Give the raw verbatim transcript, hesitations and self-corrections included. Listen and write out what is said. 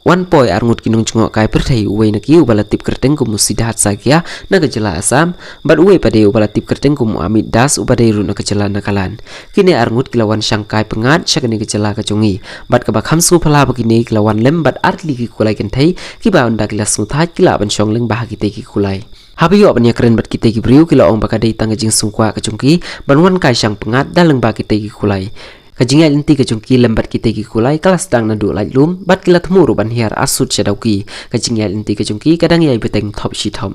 Wan poi arngut ki nongjngohkai pyrthei, uwei na ki uba la tip kyrteng kum u Siddharth Saikia na ka jylla Assam, bad uwei pat de uba la tip kyrteng kum u Amit Das uba dei ruh na ka jylla Nagaland. Kine arngut ki la wan shang kai pyngngad sha kane ka jylla ka jong ngi, bad kaba kham sngewphylla ba kine ki la wan lem bad artylli ki kulai kynthei kiba ynda ki la sngewthait ki lah ban shong lyngba ha kitei ki kulai. Haba ïoh ban ïakren bad kitei ki briew ki la ong ba ka dei tang ka jingsngewkwah ka jong ki ban wan kai shang pyngngad da lyngba kitei ki kulai. Ka jingïaid lynti ka jong ki lem bad kitei ki kulai ka la sdang naduh laitlum bad ki la thmu ruh ban hiar arsut sha Dawki. Ka jingïaid lynti ka jong ki ka dang ïai bteng thop shi thop.